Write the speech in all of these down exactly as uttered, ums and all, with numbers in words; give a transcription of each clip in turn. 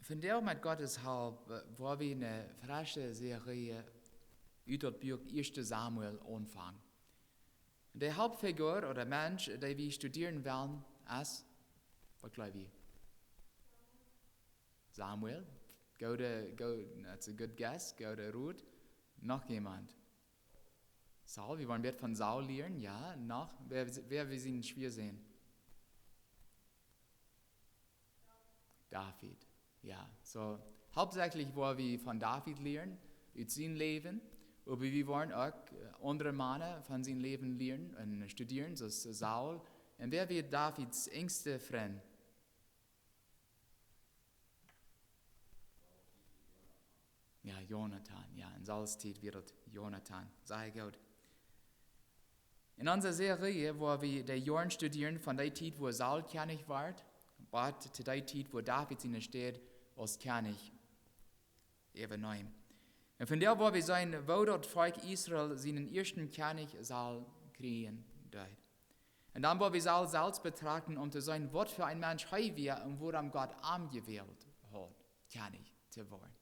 Vondoag met Gott siene Help woa wie eene fresche Serie ut daut Buak Ieeschte Samuel aunfangen. De Hauptfigur ooda Mensch, dee wie studieren wellen, es, waut jleew jie? Samuel. Goode, go, that's a good guess. Goode Rot. Noch wäa? Saul. Wie woaren waut von Saul lieren, jo. Noch? Wäa, wäa wie sien Schwiasohn? David. Jo, soo, hauptsächlich woa wie von David lieren, ut sien Läwen, oba wie woaren uk aundre Mana von sien Läwen lieren un studieren, soo aus Saul. Un wäa wia Davids enjsta Frind? Jo, Jonatan, jo, en Sauls Tiet wia daut Jonatan. Sea goot. En onse Serie woa wie de Joaren studieren von dee Tiet, wua Saul Kjennich wort, bat to dee Tiet, wua David siene Städ aus Kjennich äwaneem. Un vondoag woa wie seenen, woo daut Volkj Israel sienen ieeschten Kjennich Saul kjrieen deed. Un dan woa wie Saul selfst betrachten, om to seenen, waut fa een Mensch hee wia un wuarom Gott am jewält haud, Kjennich to woaren.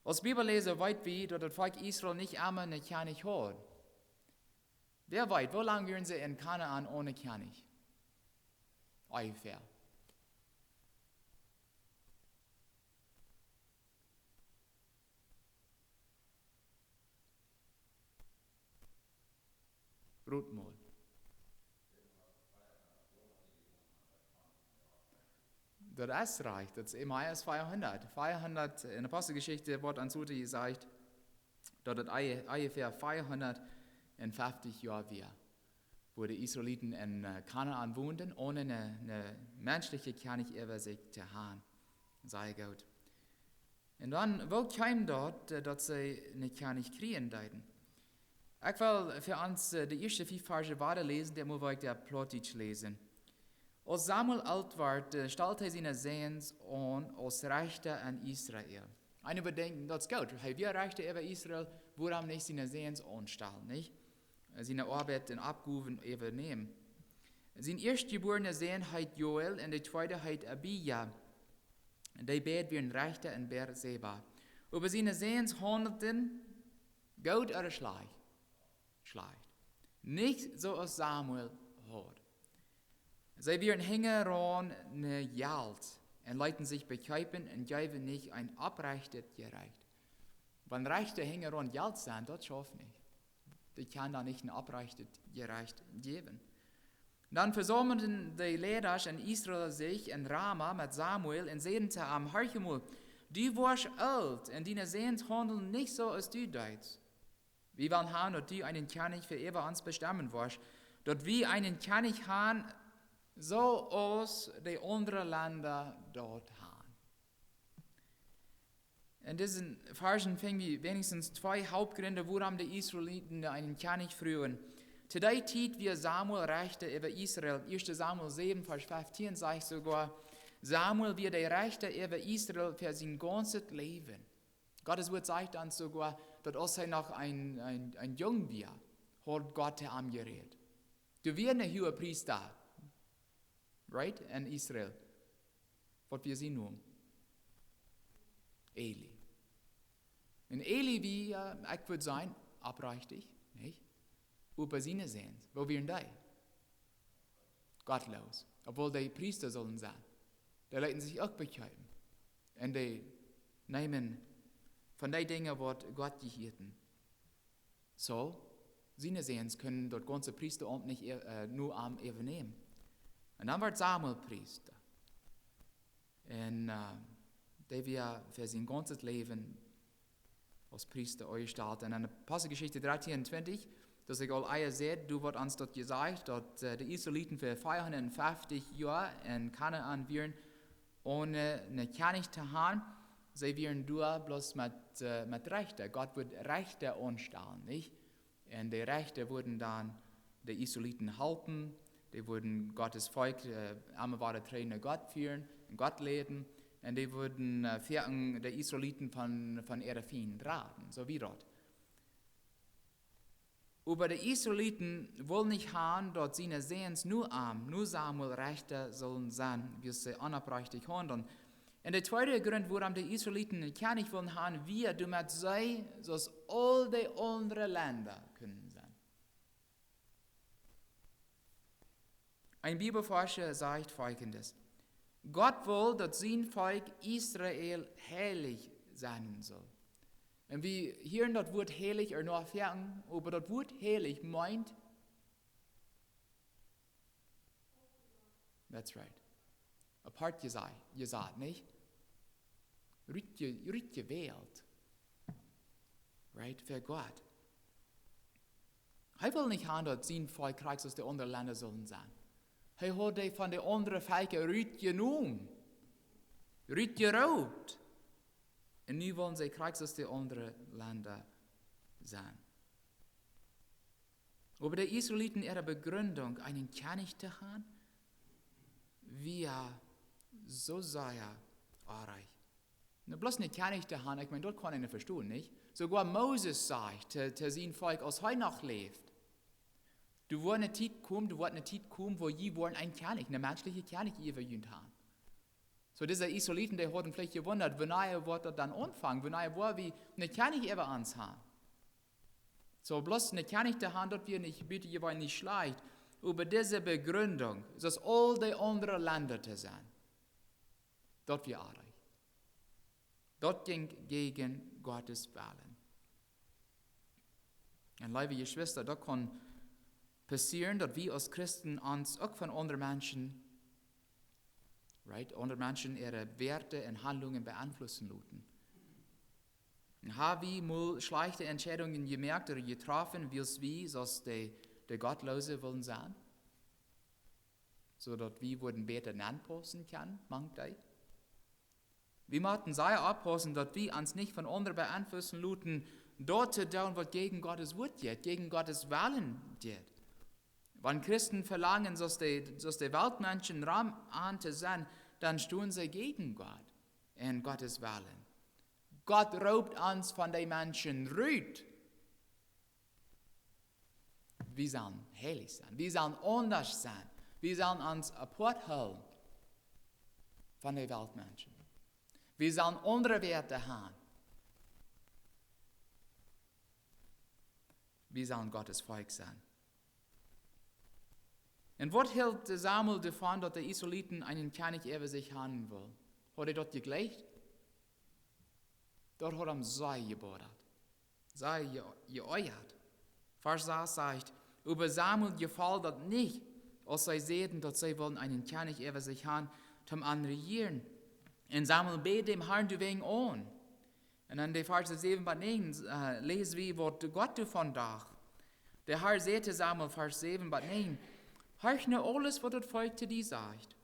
Aus Bibelläsa weet wie, daut daut Volkj Israel nich emma een Kjennich haud. Wäa weet, woo lang wieren see en Kanaan one Kjennich? Onjefäa. Rot mol. Daut es rajcht, daut es emma aus veahundat. Veahundat, en Aposteljeschicht woat ons jesajcht, daut daut onje-, onjefäa veahundat un feftich Joa wia, wua de Israeliten en, äh, Kanaan wonden, one een, een menschlichen Kjennich äwa sikj to han. Sea goot. Un dan, woo kjeem daut, äh, daut see een Kjennich kjrieen deeden? Ekj well fa ons, äh, de ieeschte fief Varsch wada läsen, dan mott ekj daut Plautdietsch läsen. Aus Samuel oolt wort, äh, stald hee siene Säns aun aus Rechta en Israel. Eena wudd denkjen, daut es goot. Hee wia Rechta äwa Israel, wuarom nich siene Säns aunstalen, nich? Äh, siene Oabeit un Oppgowen äwanämen. Sien ieeschtjebuarna Sän heet Joel un de tweeda heet Abija. Dee beid wieren Rechta en Beerseba. Oba siene Säns haundelden goot ooda schlajcht? Schlajcht. Nich soo aus Samuel haud. See wieren hinjaraun no Jelt un leeten sikj bekjeepen un jeewen nich een opprechtet Jerecht. Wan Rechta hinjaraun Jelt sent, daut schauft nich. Dee kjennen dan nich een opprechtet Jerecht jäwen. Dan vesaumelden de Leidasch en Israel sikj en Rama met Samuel un säden to am: Horch mol, du woascht oolt un diene Säns haundeln nich soo aus du deetst. Wie wellen han, daut du eenen Kjennich fa äwa ons bestemmen woascht, daut wie eenen Kjennich han, soo aus de aundre Lenda daut han. En dise Varschen finj wie weinichstens twee Hauptgrunden, wuarom de Israeliten eenen Kjennich fruagen. To dee Tiet wia Samuel Rechta äwa Israel. Ieeschte Samuel säwen, Varsch feftieen sajcht soogoa, Samuel wia de Rechta äwa Israel fa sien gaunzet Läwen. Gottes Wuat sajcht ons soogoa, daut aus hee noch een, een, een Jung wia, haud Gott to am jerät. Doa wia een Huagepriesta, right, en Israel. Waut wia sien Nomen? Eli. Un Eli wia, ekj wudd sajen, opprechtich, nich? Oba siene Säns, woo wieren dee? Gottloos. Obwohl dee Priesta sullen sennen. Dee leeten sikj uk bekjeepen. Un dee neemen von dee Dinja, waut Gott jehieeden. Soo, siene Säns kunnen daut gaunze Priestaaumt nich, äh, no am äwanämen. Un dan wort Samuel Priesta. Un, äh, dee wia fa sien gaunzet Läwen aus Priesta aunjestalt. Un en Aposteljeschicht dartieen twintich, daut ekj aul ea säd, doa woat ons daut jesajcht, daut, äh, de Israeliten fa veahundatfeftich Joa en Kanaan wieren one, äh, een Kjennich to han. See wieren doa bloos met, äh, met Rechta. Gott wudd Rechta aunstalen, nich? Un de Rechta wudden dan de Israeliten halpen, dee wudden Gottes Volkj, äh, emma wada trigj no Gott fieren un Gott leiden. Un dee wudden, äh, foaken de Israeliten von, von äare Fiend raden, soo wia daut. Oba de Israeliten wullen nich han, daut siene Säns no am, no Samuel Rechta sullen sennen, wiels see onopprechtich haundelden. Un de tweede Grunt, wuarom de Israeliten een Kjennich wullen haben, wia doamet see, soo aus aul de aundre Lenda, kunnen sennen. Een Bibelforscha sajcht foljendet: Gott wull, daut sien Volkj Israel heilich sennen sull. Un wie hieren daut Wuat heilich ea noch foaken, oba daut Wuat heilich meent, that's right, apart jesa-, jesat, nich? Rutje-, rutjewält. Right? Fa Gott. Hee wull nich haben, daut sien Volkj krakjt soo aus de aundre Lenda sullen sennen. Hee haud dee von de aundre Velkja rutjenomen, rutjeroopt. Un nu wullen see krakjt soo aus de aundre Lenda sennen. Oba de Israeliten äare Begründunk, eenen Kjennich to haben, wia soo sea oajch. Nu, bloos een Kjennich to haben, ekj meen, daut kaun eena vestonen, nich? Soogoa Moses sajcht to, to sien Volkj, aus hee noch läwd: Doa woat eene Tiet komen, doa woat eene Tiet komen, wua jie woaren een Kjennich, een menschlicha Kjennich äwa junt haben. Soo, dise Israeliten, dee hauden veleicht jewundat, wanea woat daut dan aunfangen, wanea woa wie een Kjennich äwa ons haben. Soo, bloos een Kjennich to haben, daut wia nich, bute jeweenlich schlajcht, oba dise Begründunk, soo aus aul de aundre Lenda to sennen, daut wia oajch. Daut jinkj jäajen Gottes Wellen. Un leewe Jeschwista, daut kaun passieren, daut wie aus Christen ons uk von aundre Menschen, right, aundre Menschen äare Wieed un Handlungen beeinflussen loten. Un ha wie mol schlajchte Entscheidungen jemoakt ooda jetroffen, wiels wie, soo aus de, de Gottloose wullen sennen, soo daut wie wudden bäta nenpaussen kjennen, mank dee? Wie motten sea oppaussen, daut wie ons nich von aundre beeinflussen loten, daut to doonen, waut jäajen Gottes Wuat jeit, jäajen Gottes Wellen jeit. Wan Christen velangen, soo aus de, soo aus de Weltmenschen rom an to sennen, dan stonen see jäajen Gott un Gottes Wellen. Gott roopt ons von de Menschen rut. Wie sellen heilich sennen. Wie sellen aundasch sennen. Wie sellen ons apart hoolen von de Weltmenschen. Wie sellen aundre Wieed haben. Wie sellen Gottes Volkj sennen. Un waut hilt Samuel doavon, daut de Israeliten eenen Kjennich äwa sikj haben wullen? Haud hee daut jejlikjt? Daut haud am sea jeboddat, sea je-, jeoajat. Varsch sas sajcht: Oba Samuel jefoll daut nich, aus see säden, daut see wullen eenen Kjennich äwa sikj haben, toom an rejieren. Un Samuel bäd däm Harn doawäajen aun. Un dan de Varsch säwen bat näajen, äh, läs wie, waut Gott doavon docht. De Har säd to Samuel, Varsch säwen bat näajen: Horch no aules, waut daut Volkj to die sajcht.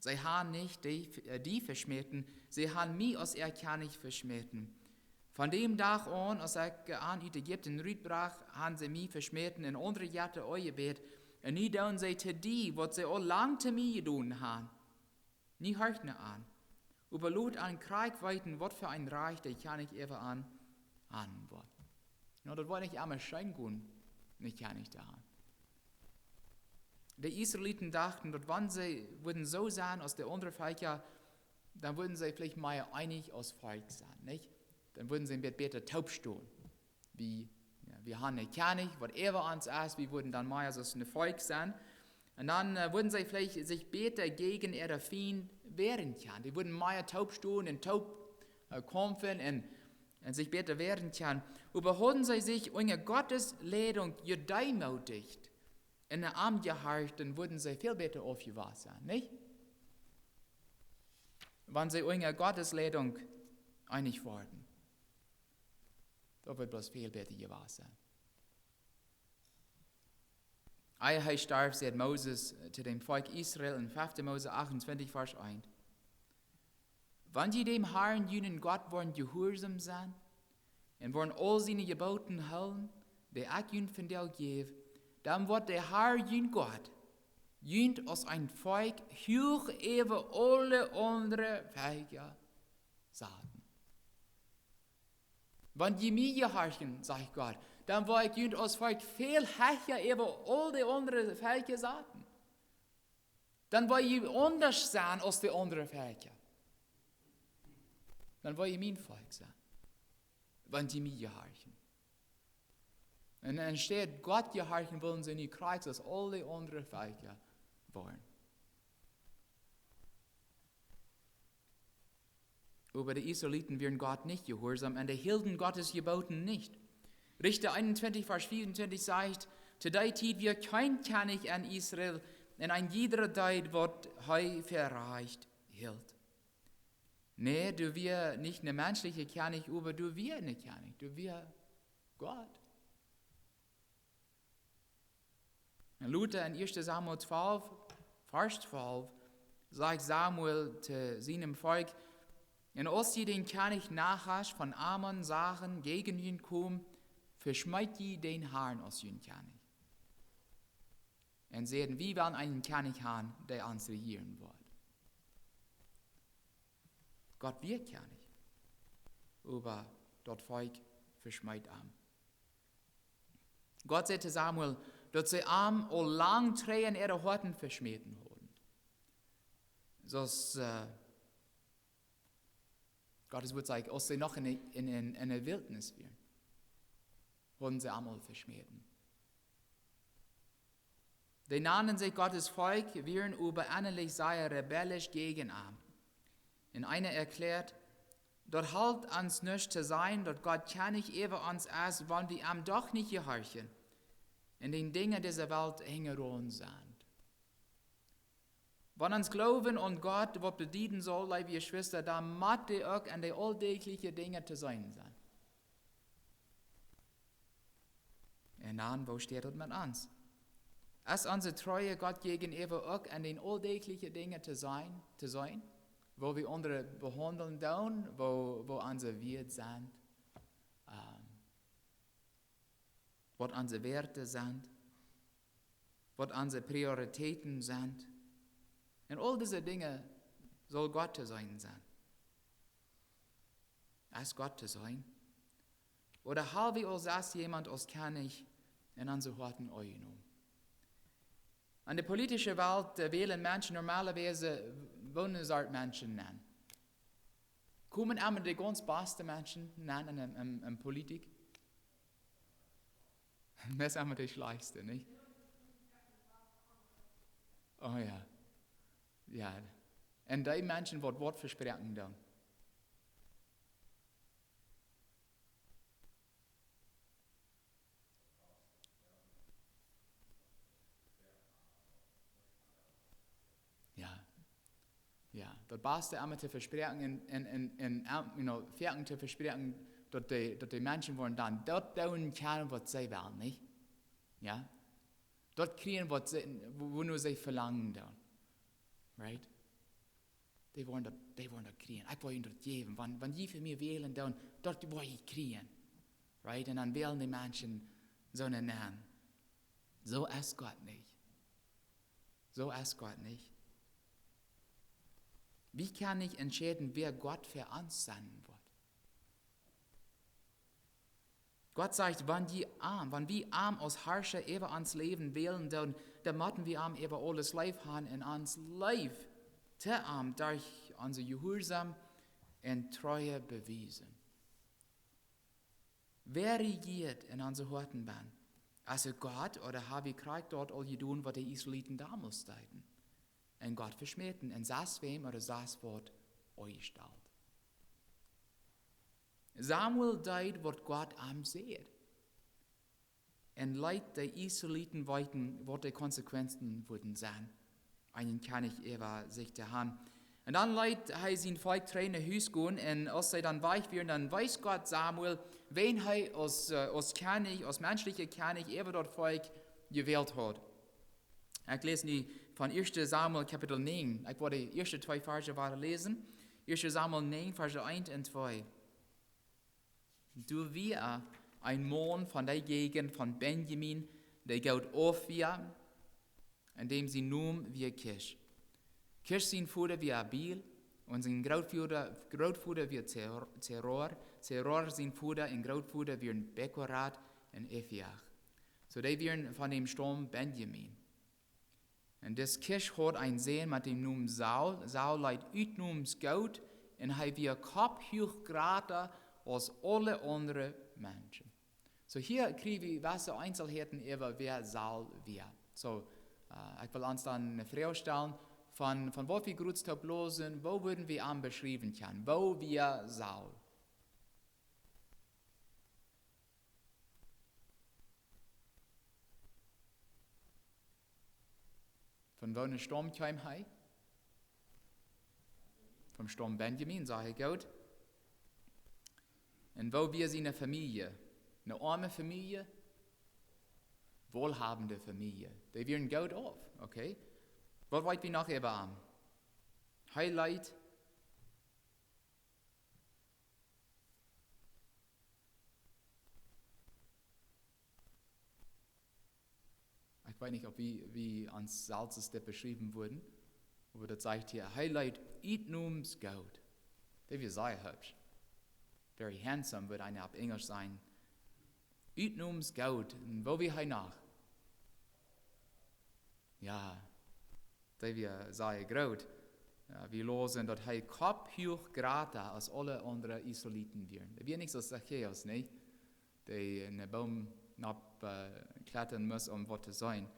See haben nich die, äh, die veschmäten, see haben mie aus äa Kjennich veschmäten. Von däm Dach aun, aus ekj an ut Ägipten rutbrocht, haben see mie veschmäten un aundre Jetta aunjebät. Un nu doonen see to die, waut see aul lang to mie jedonen haben. Nu horch no an. Oba lot an krakjt weeten, waut fa een Rajcht de Kjennich äwa an haben woat. Nu, daut woat nich emma scheen gonen, een Kjennich to haben. De Israeliten dochten, daut wan see wudden soo sennen aus de aundre Velkja, dan wudden see veleicht mea eenich aus Volkj sennen, nich? Dan wudden see een bät bäta toop stonen. Wie, jo, wie haben een Kjennich, waut äwa ons es, wie wudden dan mea soo aus een Volkj sennen. Un dan, äh, wudden see veleicht sikj bäta jäajen äare Fiend wäaren kjennen. Dee wudden mea toop stonen un toop, äh, kjamfen un, un sikj bäta wäaren kjennen. Oba hauden see sikj unja Gottes Leidunk jedeemoodicht un am jehorcht, dan wudden see väl bäta aufjewast sennen, nich? Wan see unja Gottes Leidunk eenich worden, daut wudd bloos väl bäta jewast sennen. Ea hee storf, säd Moses, äh, to däm Volkj Israel en fefte Mose achtuntwintich, Varsch eent: Wan jie däm Harn, junen Gott, woaren jehuarsom sennen un woaren aul siene Jeboten hoolen, dee ekj junt vondoag jäw, dan woat de Har, jun Gott, junt aus een Volkj huach äwa aule aundre Velkja saten. Wan jie mie jehorchen, sajcht Gott, dan woa ekj junt aus Volkj väl hecha äwa aul de aundre Velkja saten. Dan woa jie aundasch sennen aus de aundre Velkja. Dan woa jie mien Volkj sennen, wan jie mie jehorchen. Un enne Städ Gott jehorchen, wullen see nu krakjt aus aul dee aundre Velkja woaren. Oba de Israeliten wieren Gott nich jehuarsom un dee hilden Gottes Jeboten nich. Rechta eenuntwintich, Varsch vea un twintich sajcht: "To dee Tiet wia kjeen Kjennich en Israel, un een jieda deed waut hee fa rajcht hilt." Nä, doa wia nich een menschlicha Kjennich, oba doa wia een Kjennich, doa wia Gott. Un lota en ieeschte Samuel twalf, Varsch twalf, sajcht Samuel to sienem Volkj: "Un aus jie dän Kjennich Nahasch von Ammon sagen, jäajen junt komen, veschmeet jie dän Harn aus jun Kjennich." Un säden: "Wie wellen eenen Kjennich haben, dee ons rejieren woat." Gott wia Kjennich, oba daut Volkj veschmeet am. Gott säd to Samuel, daut see am aul lang trigj en äare Hoaten veschmäten hauden. Soo aus, äh, Gottes Wort sajcht, aus see noch en de, en, en, en de Wiltnis wieren, hauden see am aul veschmäten. Dee nanden sikj Gottes Volkj, wieren oba ennalich sea rebellisch jäajen am. Un eena erkjläat: "Daut halpt ons nuscht to sajen, daut Gott Kjennich äwa ons es, wan wie am doch nich jehorchen un dän Dinja dise Welt hinjaraun sent." Wan ons Gloowen aun Gott waut bedieden saul, leewe Jeschwista, dan mott dee uk en de auldäajelje Dinja to seenen sennen. Un dan, woo steit daut met ons? Es onse Tru Gott jäajenäwa uk en de auldäajelje Dinja to seenen, to seenen? Woo wie aundre behaundlen doonen, woo, woo onse Wieed sent, ähm, waut onse Wieed sent, waut onse Prioritäten sent. Un aul dise Dinja saul Gott to seenen sennen. Es Gott to seenen? Ooda ha wie aul sest jemaunt aus Kjennich en onse Hoaten aunjenomen? En de politische Welt, äh, wälen Menschen normalerweis, äh, woone Sort Menschen aun. Komen emma de gaunz baste Menschen aun en, en, en, en Politik? Meist emma de schlajchtste, nich? Oh jo. Jo. Un dee Menschen waut, waut vesproaken dan. Jo. Jo, daut baste emma to vesproaken un, un, un, un, ähm, you know, foaken to vesproaken daut dee, daut dee Menschen woaren dan daut doonen kjennen waut see wellen, nich? Jo? Daut kjrieen waut see, woo-, woo nu see velangen dan. Right? Dee woaren daut, dee woaren daut kjrieen. Ekj woa junt daut jäwen. Wan, wan jie fa mie wälen, dan, daut woa jie kjrieen. Right? Un dan wälen dee Menschen soone aun. Soo es Gott nich. Soo es Gott nich. Wie kjennen nich entscheiden, wäa Gott fa ons sennen woat. Gott sajcht, wan wie am, wan wie am aus Harscha äwa ons Läwen wälen, dan, dan motten wie am äwa aules leef haben un ons Läwen to am derch onse Jehuarsom un Treue bewiesen. Wäa rejieet en onse Hoaten dan? Es et Gott, ooda ha wie krakjt daut aul jedonen, waut de Israeliten donmols deeden? Un Gott veschmäten un sest wäm ooda sest waut aunjestalt. Samuel deed waut Gott am säd. Un leet de Israeliten weeten, waut de Konsequenzen wudden sennen, eenen Kjennich äwa sikj to han. Un dan leet hee sien Volkj trigj no Hus gonen, un aus see dan wajch wieren, dan wees Gott Samuel, wäm hee aus, äh, aus Kjennich, aus menschlicha Kjennich äwa daut Volkj jewält haud. Ekj läs nu von ieeschte Samuel Kapitel näajen. Ekj woa de ieeschte twee Varsch wada läsen. Ieeschte Samuel näajen, Varsch eent un twee. Doa wia een Maun von de Jäajent von Benjamin, dee goot auf wia, un däm sien Nomen wia Kisch. Kisch sien Voda wia Abiel, un sien Grootvoda, Grootvoda wia Zer-, Zeror. Zeror sien Voda un Grootvoda wieren Bekorat un Afiach. Soo dee wieren von däm Staum Benjamin. Un dis Kisch haud een Sän met däm Nomen Saul. Saul leet utnoms goot Un hee wia kopphuach jrata aus aule aundre Menschen. Soo hia kjrie wie waut Eenselheiten äwa wäa Saul wia. Soo, äh, ekj well ons dan eene Froag stalen, von, von waut wie jrod toop läsen, woo wudden wie am beschriewen kjennen? Woo wia Saul? Von woone Staum kjeem hee? Vom Staum Benjamin, saj ekj goot. Un woo wia siene Famielje? Eene oame Famielje? Wohlhabende Famielje. Dee wieren goot auf, okay? Waut weet wie noch äwa am? Hee leet Ekj weet nich, auf wie, wie ons selfst dit beschriewen wudden, oba daut sajcht hia, hee leet utnoms goot. Dee wia sea hübsch. Very handsome wudd eena opp Enjlisch sajen. Utnoms goot. Un woo wia hee noch? Jo, dee wia sea groot. Jo, wie läsen, daut hee kopphuach jrata aus aule aundre Israeliten wieren. Dee wia nich soo aus Zachäus, nä? Dee en dän Boom nopp, äh, kjlattren must, om waut to seenen.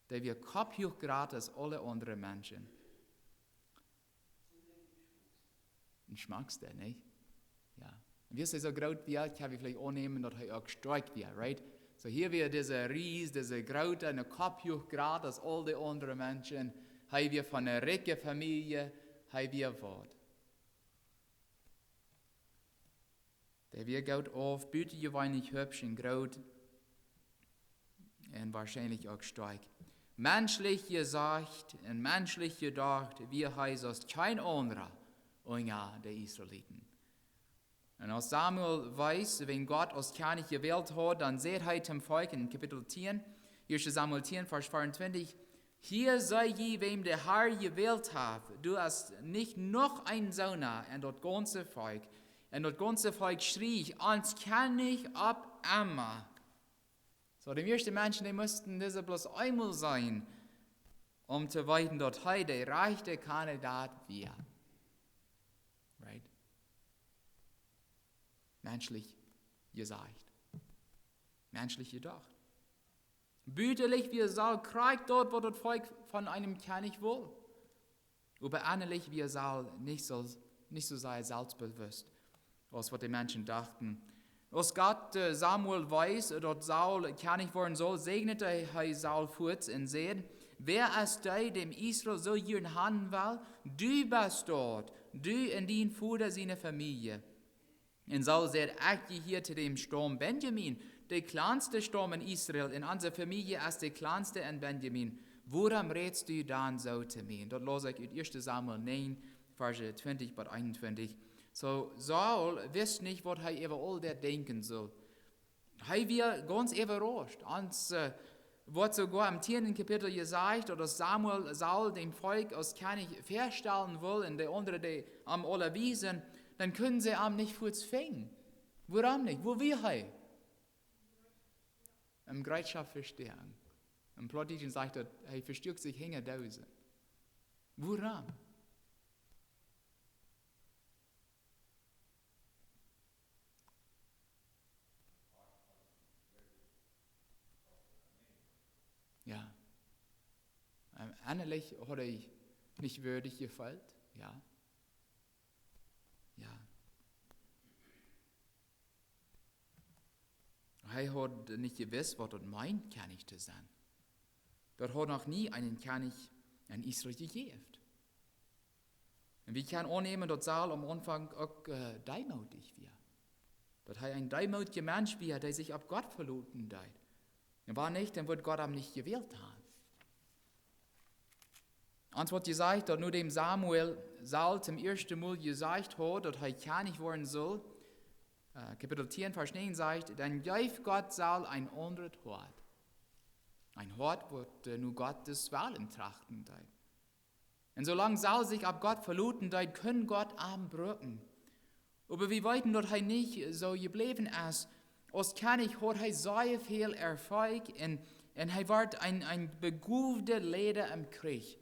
Dee wia kopphuach jrata aus aule aundre Menschen. Een Schmacksta, nä? Jo. Un wiels hee soo groot wia, kjenn wie veleicht aunnämen, daut hee uk stoakj wia, right? Soo hia wia dise Ries, dise Groote, een kopphuach jrata aus aul dee aundre Menschen. Hee wia von eene rikje Famielje, hee wia waut? Dee wia goot auf, butajeweenlich hübsch un groot un woarschienlich uk stoakj. Menschlich jesajcht un menschlich jedocht wia hee soo aus kjeen aundra unja de Israeliten. Un aus Samuel wist, wäm Gott aus Kjennich jewält haud, dan säd hee tom Volkj en Kapitel tieen, ieeschte Samuel tieen, Varsch veeauntwintich: Hia seenen jie, wäm de Herr jewält haft, doa es nich noch een soona en daut gaunze Volkj. Un daut gaunze Volkj schrieech: Ons Kjennich opp emma. Soo, de mieeschte Menschen, dee musten dise bloos eemol seenen, om to weeten, daut hee de rajchte Kandidat wia. Right? Menschlich jesajcht. Menschlich jedocht. Butalich wia Saul krakjt daut, waut daut Volkj von eenem Kjennich wull. Oba ennalich wia Saul nich soo, nich soo sea selfstbewusst, aus waut de Menschen dochten. Aus Gott, äh, Samuel wist, daut Saul Kjennich woaren sull, säajend hee Saul fuaz un säd: Wäa es dee, däm Israel soo jieren haben well? Du best daut, du un dien Voda siene Famielje. Un Saul säd: Ekj jehia to däm Staum Benjamin, de kjlanste Staum en Israel, un onse Famielje es de kjlanste en Benjamin. Wuarom rätst du dan soo to mie? Daut läs ekj ut ieeschte Samuel näajen, Varsch twintich bat eenuntwintich. Soo, Saul wist nich, waut hee äwa aul daut denkjen sull. Hee wia gaunz äwarauscht. Ons, äh, woat soogoa em tieenden Kapitel jesajcht, daut aus Samuel Saul däm Volkj aus Kjennich väastalen wull un de aundre dee am aule wiesen, dan kunnen see am nich fuaz finjen. Wuarom nich? Wua wia hee? Em Jereetschoft vestoaken. Em Plautdietschen sajcht daut, hee vestuak sikj hinja Doosen. Wuarom? Jo. Ähm, ennalich haud hee nich wieedich jefeelt, jo. Jo. Hee haud nich jewist, waut daut meent, Kjennich to sennen. Daut haud noch nie eenen Kjennich en Israel jejäft. Un wie kjennen aunnämen, daut Saul aum Aunfank uk, äh, deemootich wia. Daut hee een deemootja Mensch wia, dee sikj opp Gott veloten deed. Un wan nich, dan wudd Gott am nich jewält haben. Ons woat jesajcht, daut nodäm Samuel Saul tom ieeschten Mol jesajcht haud, daut hee Kjennich woaren sull, äh, Kapitel tieen, Varsch näajen sajcht: Dan jeef Gott Saul een aundret Hoat. Een Hoat, waut, äh, no Gottes Wellen trachten deed. Un soo lang Saul sikj opp Gott veloten deed, kunn Gott am brucken. Oba wie weeten, daut hee nich soo jebläwen es. Aus Kjennich haud hee sea väl Erfolg un, un hee wort een, een begoowda Leida em Kjrich.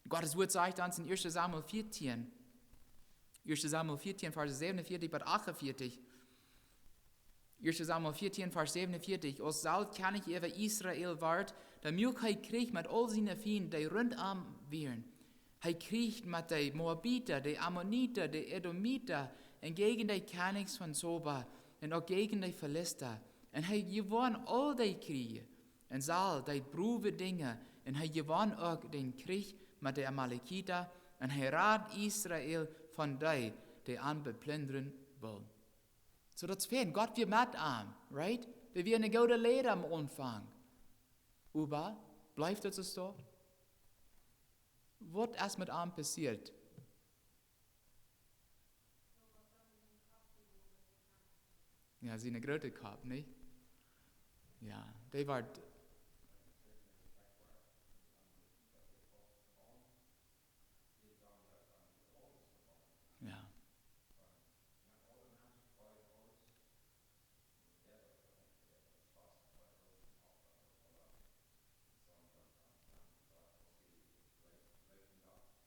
Gottes Wuat sajcht ons en ieeschte Samuel vieetieen, Ieeschte Samuel vieetieen, Varsch zevenunvieetich bat achtunvieetich. Ieeschte Samuel vieetieen, Varsch zevenunvieetich. Aus Saul Kjennich äwa Israel wort, dan muak hee Kjrich met aul siene Fiend, dee runtom wieren. Hee kjrieech met de Moabita, de Ammonita, de Edomita un jäajen de Kjennichs von Soba un uk jäajen de Filista. Un hee jewonn aul dee Kjrieej. Un Saul deed browe Dinja un hee jewonn uk dän Kjrich met de Amalekita un hee rad Israel von dee, dee an beplindren wullen. Soo daut es fein, Gott wia met am, right? Dee wia een gooda Leida aum Aunfank. Oba, blift daut soo? Waut es met am passieet? Jo, siene groote Kopp, nich? Jo, dee wort. Jo.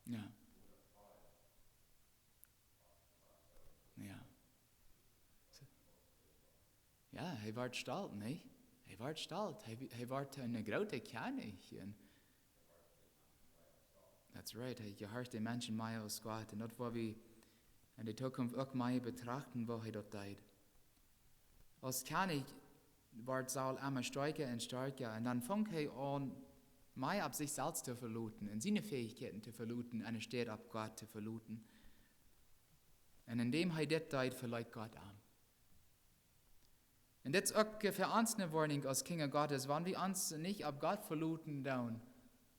Jo. Jo. Soo. Jo, hee wort stolt, nich? Hee wort stolt. Hee, hee wort een groote Kjennich. Un that's right, hee jehorcht de Menschen mea aus Gott. Un daut woa wie en de Tookunft uk mea betrachten, woo hee daut deed. Aus Kjennich wort Saul emma stoakja un stoakja. Un dan funk hee aun, mea opp sikj selfst to veloten un siene Fäichkjeiten to veloten, enne Städ opp Gott to veloten. Un endäm hee dit deed, veleet Gott am. Un dit es uk fa ons eene Woarnunk aus Kjinja Gottes, wan wie ons nich opp Gott veloten doonen,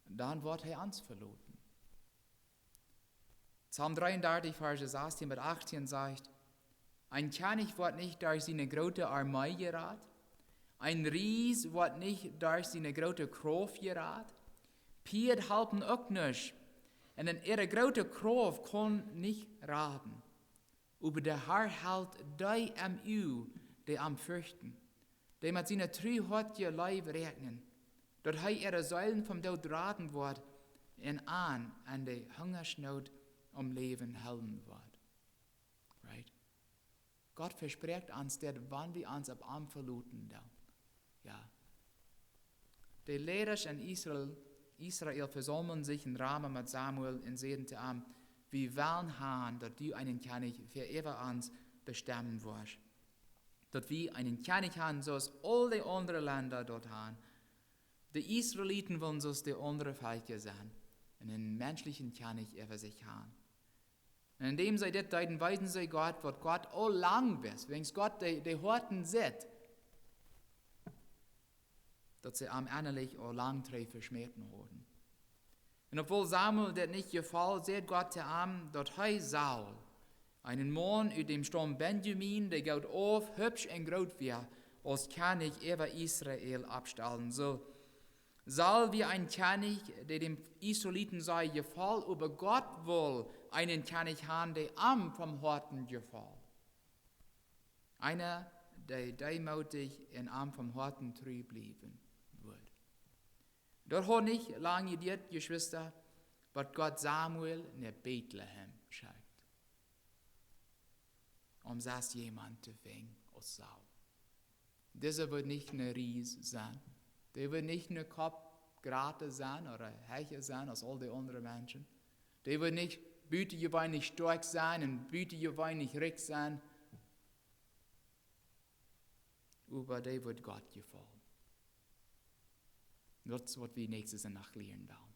dan woat hee ons veloten. Psalm dreeundartich, Varsch sastieen bat achtieen sajcht: Een Kjennich woat nich derch siene groote Armee jerat, een Ries woat nich derch siene groote Krauft jerat. Pieed halpen uk nuscht, un äare groote Krauft kaun nich raden. Oba de Herr helt dee em Uag, dee am ferchten, dee met siene truhoatje Leew räakjnen, daut hee äare Seelen vom Doot raden woat un an en de Hungaschnoot aum Läwen hoolen woat. Right? Gott vesprakjt ons dit, wan wie ons opp am veloten doonen. Jo. De Leidasch en Israel, Israel vesaumlen sikj en Rama met Samuel un säden to am: Wie wellen han, daut du eenen Kjennich fa äwa ons bestemmen woascht. Daut wie eenen Kjennich han, soo aus aul de aundre Lenda daut han. De Israeliten wullen soo aus de aundre Velkja sennen un eenen menschlichen Kjennich äwa sikj han. Un endäm see dit deeden, weesen see Gott, waut Gott aul lang wist, wiels Gott de, de Hoaten sitt, daut see am ennalich aul lang trigj veschmäten hauden. Un obwohl Samuel dit nich jefoll, säd Gott to am, daut hee Saul, eenen Maun ut däm Staum Benjamin, dee goot auf, hübsch un groot wia, aus Kjennich äwa Israel oppstalen sull. Saul wia een Kjennich, dee dän Israeliten sea jefoll, oba Gott wull eenen Kjennich han, dee am vom Hoaten jefoll. Eena, dee deemootich un am vom Hoaten tru bliewen wudd. Daut haud nich lang jedieet, Jeschwista, waut Gott Samuel no Betlehem schekjt, om sest jemaunt to finjen aus Saul. Dise wudd nich een Ries sennen. Dee wudd nich een Kopp jrata sennen ooda hecha sennen aus aul de aundre Menschen. Dee wudd nich butajeweenlich stoakj sennen un butajeweenlich rikj sennen. Oba dee wudd Gott jefaulen. Daut es, waut wie näakjste Sindach lieren wellen.